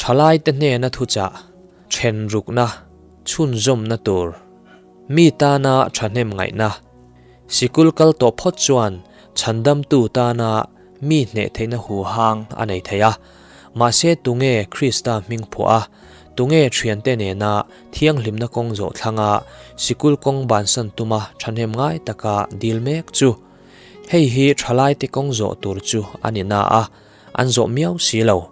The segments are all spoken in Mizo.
Thalaite hnena thuchah, then rukna, chhunzawmna tur, mi tana thahnem ngaihna, sikul kal tawh phawt chuan chhandamtu tana mi hneh theihna huhang a nei thei a. Mahse tunge Krista hming phuah a, tunge thiante nena thianghlimna kawng zawh thlanga sikul kawng bansan tuma thahnem ngai taka dil mek chu? Hei hi thalaite kawng zawh tur chu a ni na a, an zawh miau si lo.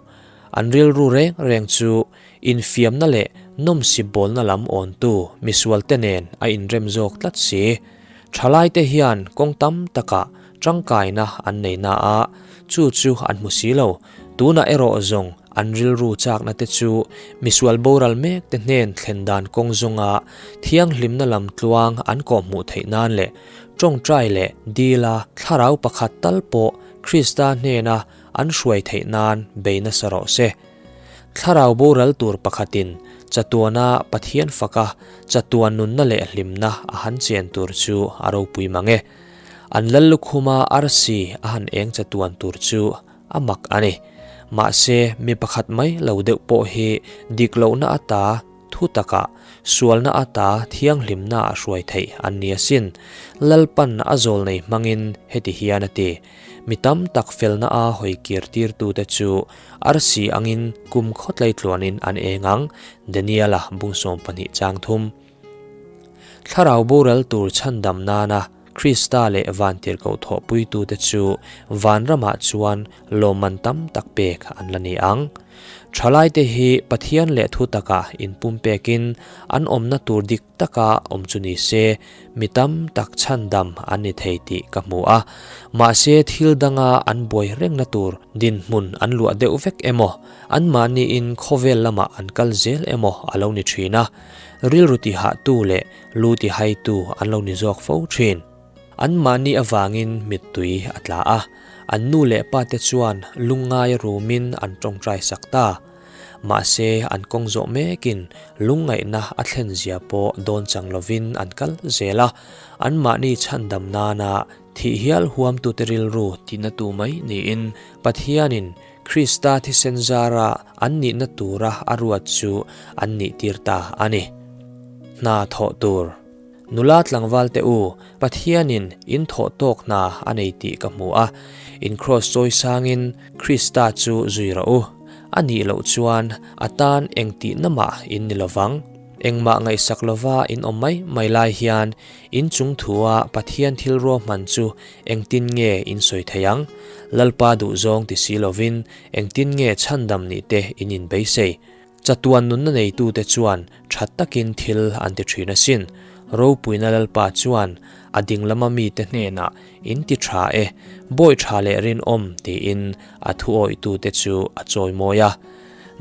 An rilru reng reng chu infiamna leh nawmsip bawlna lam awntu misualte nen a inrem zawk tlat si. Thalaite hian kawng tam takah tangkaina an nei na a, chu chu an hmu si lo. Tunah erawh zawng an rilru chakna te chu misual boral mek te hnen thlen dan kawng zawnga thianghlimna lam tluang an kawhhmuh theih nan leh tawngtai leh dila thlarau pakhat tal pawh Krista hnena an hruai theih nan bei nasa rawh se. Thlarau boral tur pakhatin chatuana Pathian faka chatuan nunna leh hlimna a han chen tur chu a ropui mang e. An lal lukhuma arsi a han eng chatuan tur chu a mak a ni. Mahse, mi pakhat mai lo deuh pawh hi dik lohna ata thu takah sualna ata thianghlimna a hruai theih an ni asin. Lalpan a zawl nei hmangin heti hian a ti, Mi tam tak felna a hawi kir tirtute chu arsi angin kum khawtlai tluanin an eng ang, Daniela bungsawm pahnih chang thum. Thlarau boral tur chhandam nana Krista leh vantirhkoh thawhpuitute chu vanramah chuan lawmman tam tak pek an la ni ang. Thalaite hi Pathian leh thu takah inpumpekin an awmna tur dik taka awm chu ni se, mi tam tak chhandam an ni thei tih ka hmu a. Mahse thil danga an buai rengna tur dinhmun an luah deuh vek emaw, anmahniin khawvel lamah an kal zel emaw a lo ni thin a. Rilru tihahtu leh lu tihaitu an lo ni zawk fo thin. Anmahni avangin mittui a tla a, an nu leh pate chuan lungngai rumin an tawngtai sak ta. Mahse, an kawng zawh mekin lungngaihna a thlen zia pawh dawn chang lovin an kal zel a, anmahni chhandam nana thih hial huamtute rilru tinatu mai niin Pathianin Krista thisen zara an nihna tura a ruat chu an nihtir ta a ni. Hna thawh tur. Nula tlangval te u, Pathianin in thawh tawk hna a nei tih ka hmu a, in kraws chawi sangin Krista chu zui rawh u. A nih loh chuan a tan eng tihna mah in ni lovang. Engmah ngaihsak lova in awm mai mai lai hian in chung thua Pathian thil ruahman chu engtin nge in sawi thei ang? Lalpa duhzawng ti si lovin engtin nge chhandam nih te in inbeisei? Chatuan nunna neitute chuan tha takin thil an ti thin asin. Ropuina Lalpa chuan a ding lama mite hnenah in ti tha e, bawi tha leh rinawm tiin a thu awihtute chu a chawimawi a.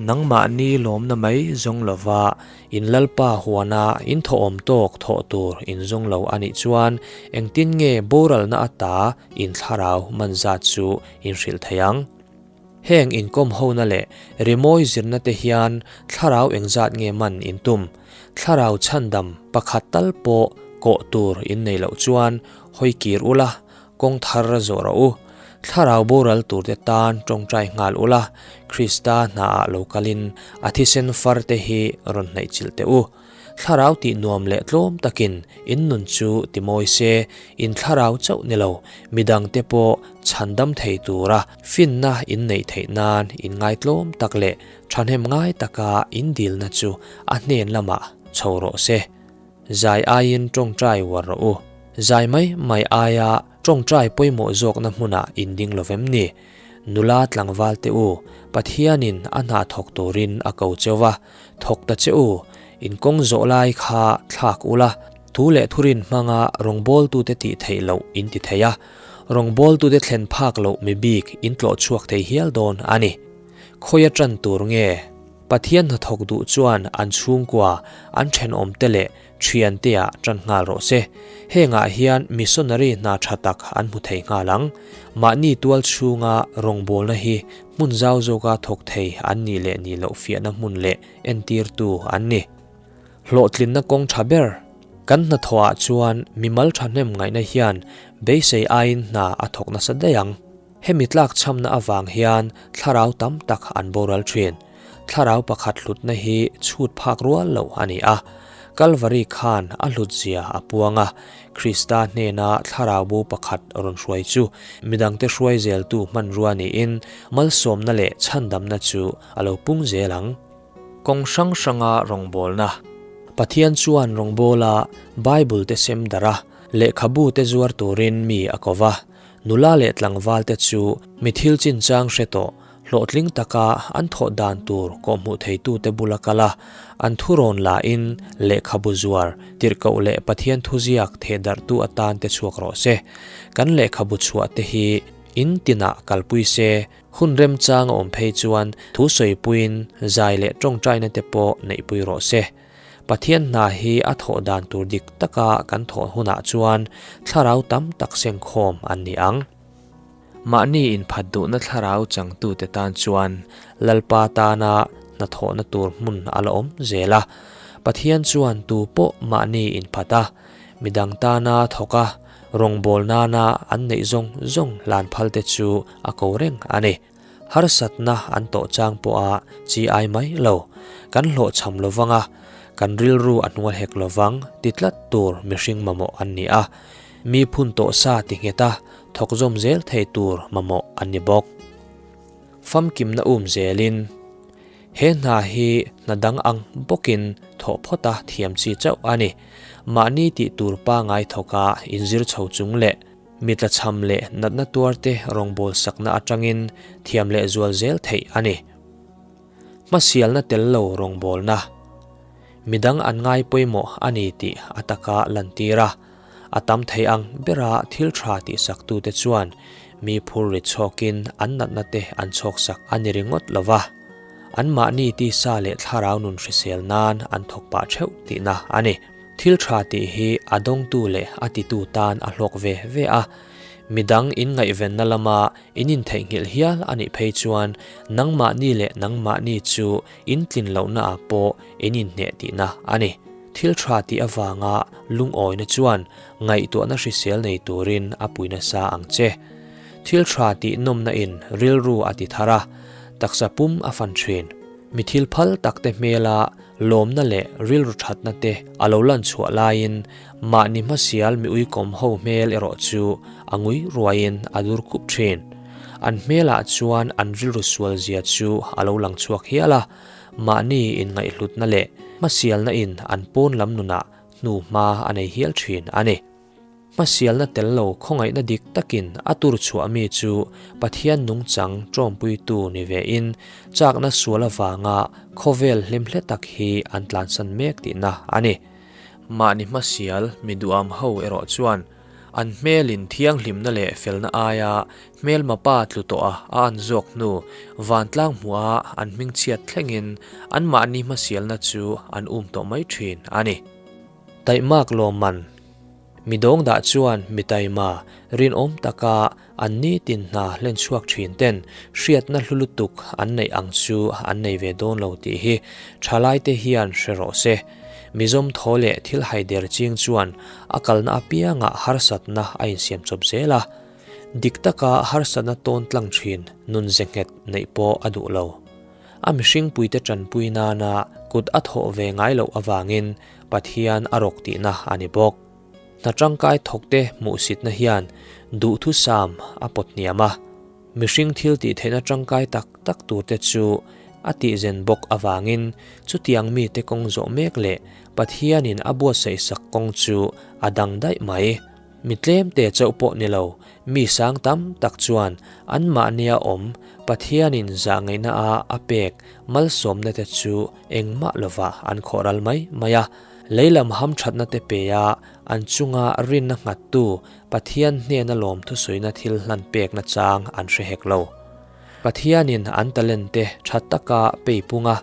Nangmahni lawmna mai zawng lova in Lalpa huana in thawhawm tawk thawh tur in zawng lo a nih chuan engtin nge boralna ata in thlarau man zat chu in hrilh thei ang? Heng inkawm hona leh rimawi zirna te hian thlarau engzat nge man in tum? Thlarau chhandam pakhat tal pawh kawh tur in nei loh chuan hawi kir ula, kawng thar zawh rawh u. Thlarau boral tur te tan tawngtai nghal ula, Krista hnaah lo kalin a thisen far te hi rawn hnaih chilh teh u. Thlarau tih nuam leh tlawm takin in nun chu ti mawi se, in thlarau chauh ni lo, midangte pawh chhandam thei tura finna in neih theih nan in ngaitlawm tak leh thahnem ngai taka in dilna chu a hnen lamah chho rawh se. Zai aiin tawngtai uar rawh u. Zai mai mai aia tawngtai pawimawh zawkna hmunah in ding lo vem ni? Nula tlangval te u, Pathianin a hna thawk turin a ko cheu va, thawk ta che u, in kawng zawh lai kha thlak ula, thu leh thurin hmanga rawngbawltute tih theih loh in ti thei a, rawngbawltute thlen phak loh mi bik in tlawh chhuak thei hial dawn a ni. Khawi a tan tur nge? Pathian hnathawk duh chuan an chhungkua, an thenawmte leh Thiantea tan nghal rawh se. Hengah hian missionary hna tha tak an hmu thei nghal ang. Mahni tual chhunga rawngbawlna hi hmun zau zawka thawk thei an nih leh nih loh fiahna hmun leh entirtu an ni. Hlawhtlinna kawng tha ber kan hnathawhah chuan mimal thahnem ngaihna hian beisei aiin hna a thawk nasa daih ang. Hemi tlakchhamna avang hian thlarau tam tak an boral thin. Thlarau pakhat hlutna hi chhut phak rual loh a ni a. Kalvari khan a hlutzia a puang a, Krista hnena thlarau bo pakhat rawn hruai chu midangte hruai zeltu hmanrua niin malsawmna leh chhandamna chu a lo pung zel ang. Kawng hrang hranga rawngbawlna. Pathian chuan rawngbawla Bible te sem darh a, lehkhabu te zuar turin mi a ko va. Nula leh tlangval te chu mi thil chinchang hre tawh, hlawhtling taka an thawh dan tur kawhhmuh theitute bula kal a, an thurawn lahin lehkhabu zuar, tirhkoh leh Pathian thuziak thehdarhtu atan te chhuak rawh se. Kan lehkhabu chhuah te hi in tinah kalpui se, hun remchang a awm phei chuan thu sawipuiin zai leh tawngtaina te pawh neihpui rawh se. Pathian hna hi a thawh dan tur dik taka kan thawh hunah chuan thlarau tam tak sengkhawm an ni ang. Mahni inphat duhna thlarau changtute tan chuan Lalpa tana hnathawhna tur hmun a la awm zel a. Pathian chuan tu pawh mahni inphat a, midang tana thawk a, rawngbawl nana an neih zawng zawng hlan phalte chu a ko reng a ni. Harsatna an tawh chang pawha chi ai mai lo, kan hlawhchham lo vang a, kan rilru a hnual hek lo vang ti tlat tur mihring mamawh an ni a, mi phun tawh sa ti nghet a, thawk zawm zel thei tur mamawh an ni bawk. Famkimna um zelin he hna hi hna dang ang bawkin thawh phawt a thiam chi chauh a ni. Mahni tih tur pangai thawka inzir chho chung leh Mi tlachham leh natna tuarte rawngbâwl sakna aṭangin thiam leh zual zel theih a ni. Hmasialna tel lo rawngbâwlna. Mi dang an ngai pawimawh a ni tih a taka lantîr a, a tam thei ang bera thil ṭha tihsaktute chuan mi phur rit chhawkin an natnate an chhawksak a ni ringawt lo va, anmahni tisa leh thlarau nun hrisel nân an thawk pah ṭheuh tihna a ni. Thil tha tih hi a dawngtu leh a titu tan a hlawk ve ve a, midang in ngaihvenna lama in intheihnghilh hial a nih phei chuan nangmahni leh nangmahni chu in tlin lohna ah pawh in inhneh tihna a ni. Thil tha tih avanga lungawina chuan ngaihtuahna hrisel nei turin a pui nasa ang che. Thil tha tih nawmna in rilru a ti thar a, taksa pum a fan thin. Mi thil phal takte hmela Lawmna leh rilru thatna te a lo lan chhuah laiin mahni hmasial mi uikawm ho hmel erawh chu a ngui ruaiin a dur khup thin. An hmelah chuan an rilru sual zia chu a lo lang chhuak hial a, mahni inngaihhlutna leh hmasialna in an pawn lam nunah hnu hma a nei hial thin a ni. Hmasialna tel lo khawngaihna dik takin a tur chhuah mi chu Pathian nungchang ṭawmpuitu ni vein chakna sual avanga khawvel hlimhle tak hi an tlansan mek tihna a ni. Mahni hmasial mi duham ho erawh chuan an hmelin thianghlimna leh felna aia hmelma pa tlu tawha a an zawk hnu vantlang hmuha an hmingchhiat thlengin anmahni hmasialna chu an um tawh mai ṭhin a ni. Taihmak lawmman. Mi dawngdah chuan mi taima, rinawm taka an nitin hna hlen chhuak thin ten hriatna hlu lutuk an neih ang chu an nei ve dawn lo tih hi thalaite hian hre rawh se. Mizawm thaw leh thil haider ching chuan a kalna apiangah harsatna a insiam chawp zel a. Dik taka harsatna tawn tlang thin nun ze nghet neih pawh a duh lo. A mihringpuite tanpui nana kut a thawh ve ngai loh avangin Pathian a rawk tihna a ni bawk. Hna tangkai thawkte hmuhsitna hian duhthusam a pawt hniam a, mihring thil tih theihna tangkai tak tak turte chu a tihzen bawk avangin chutiang mite kawng zawh mek leh Pathianin a buatsaihsak kawng chu a dang daih mai. Mi tlemte chauh pawh ni lo, mi sang tam tak chuan anmahnia awm Pathianin zahngaihna a a pek malsawmna te chu engmah lovah an khawh ral mai mai a. Lei lam hamthatna te pe a, an chunga rinna nghattu Pathian hnena lawmthusawina thil hlan pekna chang an hre hek lo. Pathianin an talent te tha taka peipung a,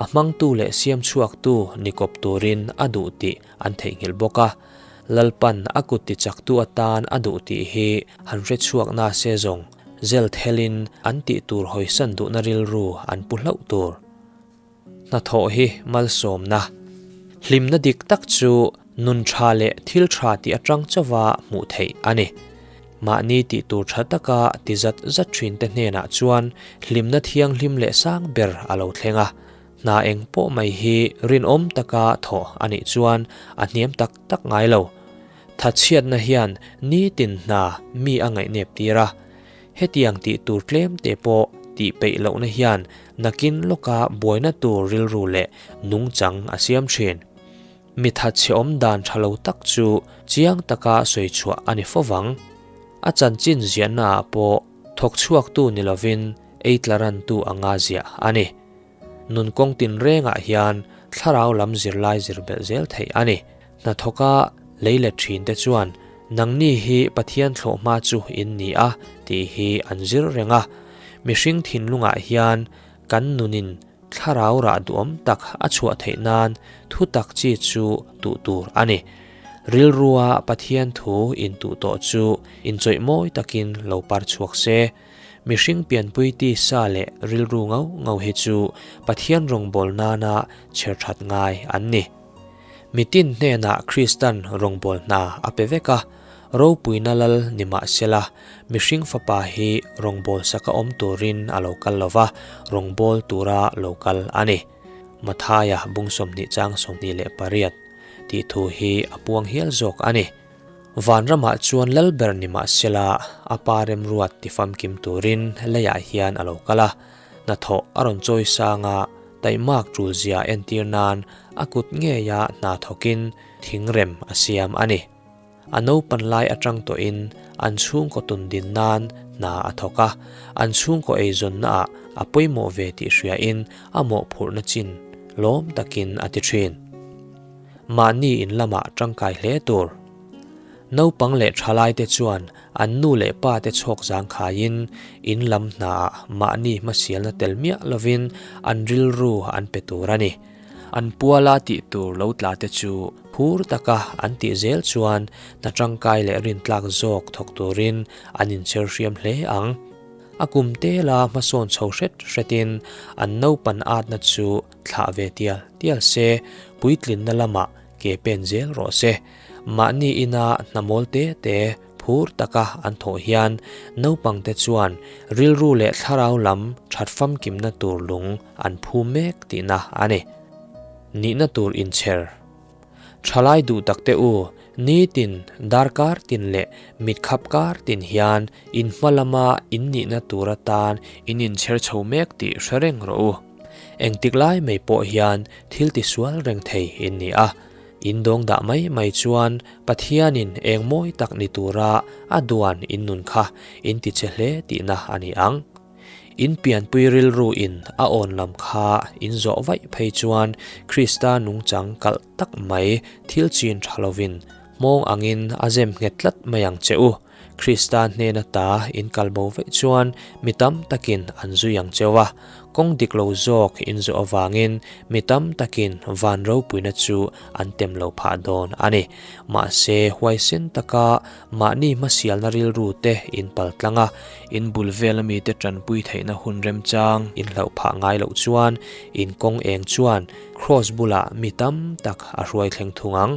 a hmangtu leh siamchhuaktu ni kawp turin a duh tih an theihnghilh bawk a. Lalpan a kut tichaktu atan a duh tih hi han hre chhuak na se zawng, zel thelin an tih tur hawisan duhna rilru an pu hlauh tur. Hnathawh hi malsawmna. Hlimna dik tak chu nun tha leh thil tha tih atang chauva hmuh theih a ni. Mahni tih tur tha taka ti zat zat thinte hnenah chuan hlimna thianghlim leh sang ber a lo thleng a. Hna eng pawh mai hi rinawm taka thawh a nih chuan a hniam tak tak ngai lo. Thatchhiatna hian nitin hna mi a ngaihnep tir a. Hetiang tih tur tlem te pawh tih peih lohna hian nakin lawka buaina tur rilru leh nungchang a siam thin. Mi thatchhe awm dan tha lo tak chu chiang taka sawi chhuah a ni fo vang. A chanchin ziahnaah pawh thawk chhuaktu ni lovin ei tlarantu anga ziah a ni. Nun kawng tinrengah hian thlarau lam zirlai zir belh zel theih a ni. Hnathawka lei let thin te chuan nangni hi Pathian thlawhhma chu in ni a tih hi an zir reng a. Mihring thinlungah hian kan nunin thlarau rah duhawm tak a chhuah theih nan thu tak chi chu tuh tur a ni. Rilrua Pathian thu intuh tawh chu inchawih mawi takin lo par chhuak se. Mihring pianpui tisa leh rilru ngau ngau hi chu Pathian rawngbâwl nâna chher ṭhat ngai an ni. Mitin hnênah Kristan rawngbâwl hna a pe vek a, ropuina lal ni mah sela, mihring fapa hi rawngbâwl saka awm tûrin a lo kal lo va, rawngbâwl tûra lo kal a ni. Mathaia bung 20 chang 28 tih thu hi a puang hial zâwk a ni. Vanramah chuan Lalber ni mahsela a pa remruat ti famkim turin leiah hian a lo kal a, hnathawh a rawn chawi sang a, taihmak tul zia entir nan a kut ngeia hna thawkin thingrem a siam a ni. A naupan lai atang tawhin an chhungkaw tun din nan hna a thawk a, an chhungkaw eizawnnaah a pawimawh ve tih hriain a mawhphurhna chin lawm takin a ti thin. Mahni in lamah tangkai hle tur. Naupang leh thalaite chuan an nu leh pa te chhawk zangkhaiin in lam hnaah mahni hmasialna tel miah lovin an rilru an pe tur a ni. An puala tih tur lo tla te chu phur taka an tih zel chuan hna tangkai leh rintlak zawk thawk turin an inchher hriam hle ang. A kum tela hmasawn chho hret hretin an naupan atna chu Thlah ve tial tial se, puitlinna lamah ke pen zel rawh se. Mahni ina hnamawl te te phur taka an thawh hian naupangte chuan rilru leh thlarau lam that famkimna tur lung an phu mek tihna a ni. Nihna tur inchher. Thalai duh takte u, nitin, darkar tin leh mitkhap kar tin hian in hma lama in nihna tur atan in inchher chho mek tih hre reng rawh u. Engtik lai mai pawh hian thil tisual reng thei in ni a, in dawng dah mai mai chuan Pathianin eng mawi tak ni tura a duan in nun kha in ti che hle tihna a ni ang. In pianpui rilru in a awn lam kha in zawh vaih phei chuan Krista nungchang kalh tak mai thil chin tha lovin hmawng angin a zem nghet tlat mai ang che u. Krista hnena ta in kal bo veih chuan mi tam takin an zui ang cheu a, kawng dik lo zawk in zawh avangin mi tam takin van ropuina chu an tem lo phah dawn a ni. Mahse, huaisen taka mahni hmasialna rilru te in pal tlang a, in bul vela mite tanpui theihna hun remchang in hlauh phah ngai loh chuan in kawng eng chuan Kraws bulah mi tam tak a hruai thleng thung ang.